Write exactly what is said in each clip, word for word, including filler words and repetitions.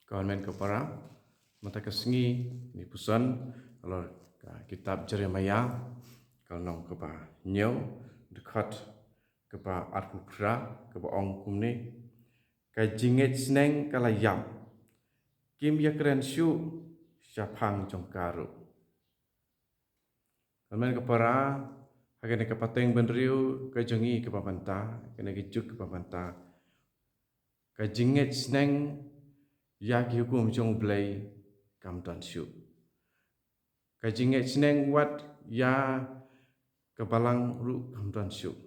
Ka hynmen ka para, mynta ka sngi ngi puson halor ka kitab Jeremiah, ka lynnong kaba hynñiew, dkhot kaba arphew phra, kaba ong kumne: Ka jingngeit sneng ka la ïap, kim ïakren shuh shaphang jong ka ruh. Ka hynmen ka para, ha kane ka pateng bynriew ka jong ngi kaba mynta, kane ka juk kaba mynta, ka jingngeit sneng ïa ki hukum jong U Blei kam don shuh. Ka jingngeit sneng wat ïa ka balang ruh kam don shuh.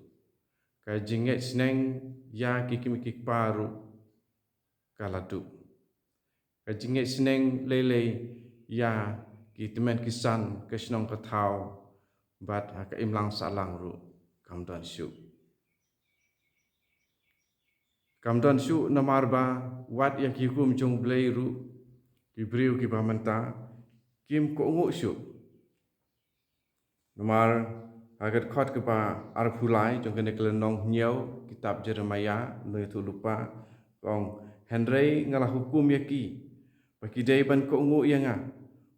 Ka jingngeit sneng ïa ki kmie ki kpa ruh ka la duh. Ka jingngeit sneng lei lei ïa ki tymmen ki san, ka shnong ka thaw, bad ha ka imlang sahlang ruh kam don shuh. Kam don shuh namar ba wat ïa ki hukum jong U Blei ruh ki briew kiba mynta kim kohnguh shuh. Namar ha ka dkhot kaba arphew lai jong kane ka lynnong hynñiew kitab Jeremiah, lynnong ïathuhlypa, ka ong: Hynrei nga la hukum ïa ki ba ki dei ban kohnguh ïa nga,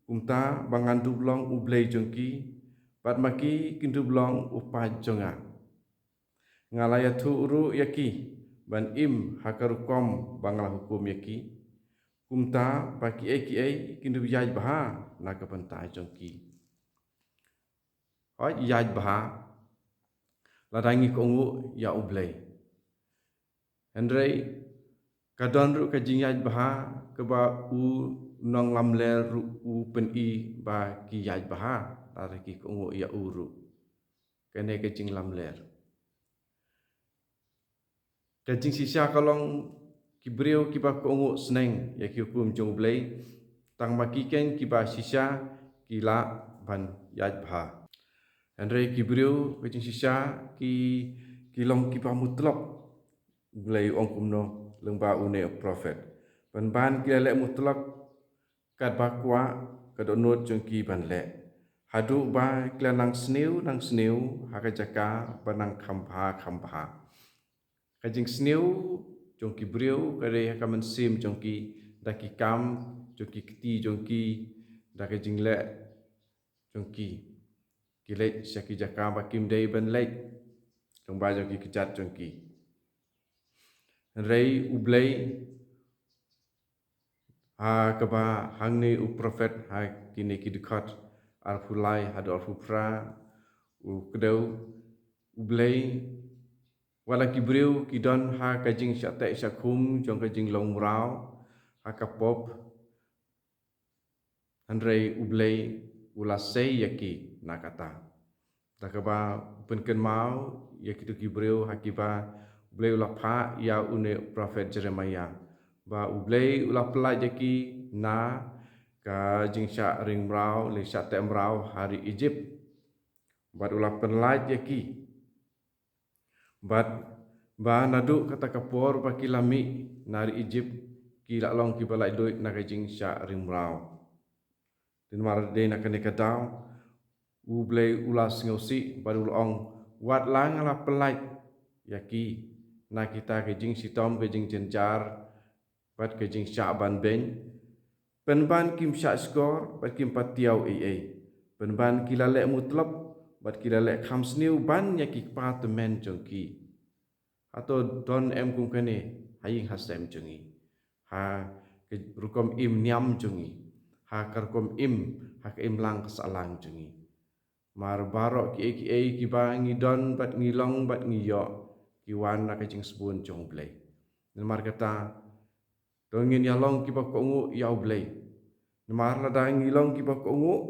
kumta ba ngan dup long U Blei jong ki, bad ma ki kin dup long u paid jong nga. Nga la ïathuh ruh ïa ki ban im ha ka rukom ba nga la hukum ïa ki, kumta ba kiei kiei kin dup ïaid bha na ka bynta jong ki. Hooid, ïaid bha lada ngi kohnguh ïa U Blei. Hynrei ka don ruh ka jingïaid bha kaba u nonglamler ruh u pyni ba ki ïaid bha lada ki kohnguh ïa u ruh. Kane ka jinglamler. Ka jingshisha ka long ki briew kiba kohnguh sneng ïa ki hukum jong U Blei, tang ma ki keiñ kiba shisha ki lah ban ïaid bha. Hynrei ki briew ka jingshisha ki, ki long kiba mutlop. U Blei u ong kumno lyngba une u prophet? Pynban ki la leh mutlop katba kwah ka dohnud jong ki ban leh, haduh ba ki la nang sniew nang sniew ha ka jaka ba nang kham bha kham bha. Ka jingsniew jong ki briew ka dei ha ka mynsiem jong ki, da ki kam jong ki kti jong ki, da ka jingleh jong ki. Ki leit sha ki jaka ba kim dei ban leit, lyngba jong ki kjat jong ki. Hynrei U Blei, ha kaba hangne u prophet ha kine ki dkhot arphew lai haduh arphew phra, u kdew, U Blei, wat la ki briew ki don ha ka jingshah teh shah khum jong ka jinglong mraw ha ka pop, hynrei U Blei u la sei ïa ki na kata. Da kaba u pynkynmaw ïa kito ki briew ha kiba U Blei u la phah ïa une u prophet Jeremiah, ba U Blei u la pyllait ïa ki na ka jingshah ring mraw, lane shah teh mraw ha ri Ijipt. Bad u la pyllait ïa ki. Bad ba naduh kata ka por ba ki la mih na ri Ijipt, ki la long kiba laitluid na ka jingshah ring mraw. Te namar dei na kane ka daw U Blei u la sngewsih bad u la ong, wat la nga la pyllait ïa ki na kita ka jingshitom ka jingjynjar bad ka jingshah ban beiñ, pynban kim shah shkor bad kim patiaw ei ei. Pynban ki la leh mutlop bad ki la leh kham sniew ban ïa ki kpa tymmen jong ki. Hato don em kum kane ha ïing ha sem jong ngi, ha ka rukom im niam jong ngi, ha ka rukom im ha ka imlang ka sahlang jong ngi? Mar baroh kiei kiei kiba ngi don bad ngi long bad ngi ïoh, ki wan na ka jingsbun jong U Blei. Namar kata, to ngin ïa long kiba kohnguh ïa U Blei. Namar lada ngi long kiba kohnguh,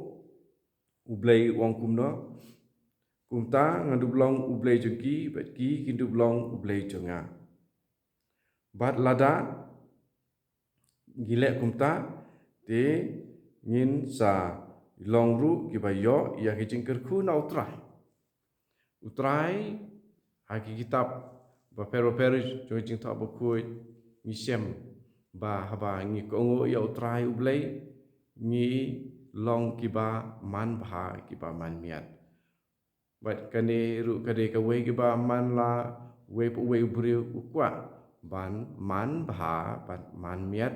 U Blei u ong kumno? Kumta ngan dup long U Blei jong ki bad ki kin dup long u Blei jong nga. Bad lada ngi leh kumta, te ngin sa long ruh kiba ïoh ïa ki jingkyrkhu na U Trai. U Trai, ha ki kitab bapher bapher jong ka Jingthoh Bakhuid, ngi shem ba haba ngi kohnguh ïa U Trai U Blei, ngi long kiba man bha, kiba man miat. Bad kane ruh ka dei kawei kaba man la uwei pa uwei u briew u kwah, ban man bha bad man miat.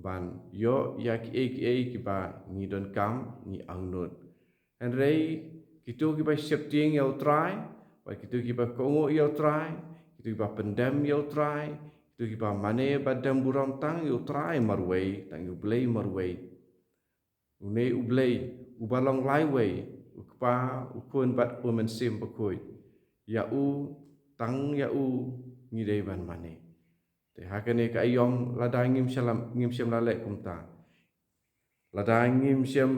ban ïoh ïa kiei kiei kiba ngi donkam, ngi angnud. Hynrei kito kiba sheptieng ïa U Trai, bad kito kiba kohnguh ïa U Trai, kito kiba pyndem ïa U Trai, kito kiba mane bad dem burom tang ïa U Trai marwei, tang ïa U Blei marwei. Une U Blei, uba long laiwei, U Kpa, U Khun bad U Mynsiem Bakhuid. Ïa u, tang ïa u ngi dei ban mane. Te ha kane ka aïom lada ngim shem la, ngim shem la leh kumta, lada ngim shem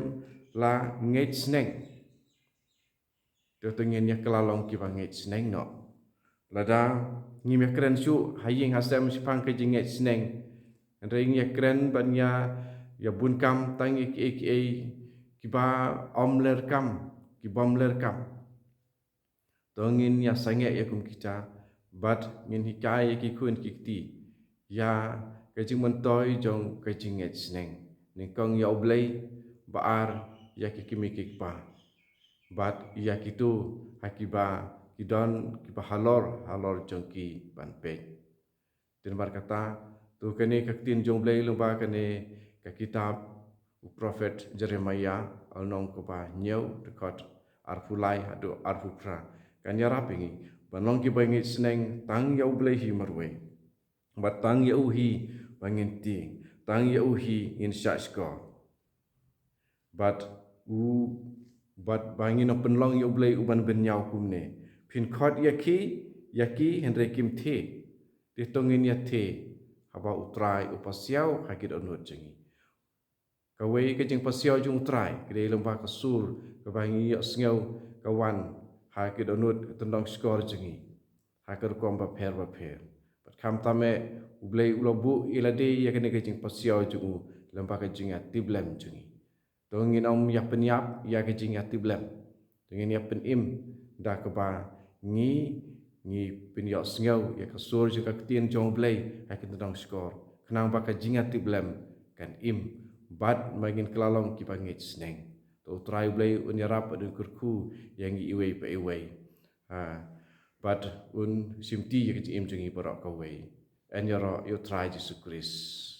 la ngeit sneng, te to ngin ïa kylla long kiba ngeit sneng noh. Lada ngim ïa kren shuh ha ïing ha sem shaphang ka jingngeit sneng, hynrei ngi ïa kren ban ïa, ïa bun kam tang ïa kiei kiei kiba ym ler kam, kiba ym ler kam, to ngin ïa sangeh ïa kum kita, bad ngin hikai ïa ki khun ki kti ïa ka jingmyntoi jong ka jingngeit sneng. Nyngkong ïa U Blei, ba ar ïa ki kmie ki kpa, bad ïa kito ha kiba ki don kiba halor, halor jong ki ban peit. Te namar kata, to kane ka ktien jong U Blei lyngba kane ka kitab u prophet Jeremiah, lynnong kaba hynñiew, dkhot arphew lai haduh arphew phra, kan ïarap ïa ngi ban long kiba ngeit sneng tang ïa U Blei hi marwei. Bad tang ïa u hi ba ngin tieng, tang ïa u hi ngin shahshkor. Bad u, bad ba ngin ym pynlong ïa U Blei uban bynñiaw kumne. Phin khot ïa ki, ïa ki hynrei kim thied. Te to ngin ïa thied haba U Trai u pasiaw ha ki dohnud jong ngi. Kawei ka jingpasiaw jong U Trai ka dei lyngba ka sur kaba ngi ïohsngew ka wan ha ki dohnud, ka tyndong shkor jong ngi ha ka rukom bapher bapher. Bad khamtam eh, U Blei u la buh ïa lade ïa kane ka jingpasiaw jong u lyngba ka jingïatiplem jong ngi. To ngin ym ïa pynïap ïa ka jingïatiplem. To ngin ïa pynim da kaba ngi, ngi pynïohsngew ïa ka sur jong ka ktien jong U Blei ha ki tyndong shkor, khnang ba ka jingïatiplem kan im, bad ba ngin kylla long kiba ngeit sneng. To U Trai U Blei un ïarap bad un kyrkhu ïa ngi iwei pa iwei. Ha, bad un shimti ïa ka jingim jong ngi baroh kawei. Yn ïaroh ïa U Trai Jisu Khrist.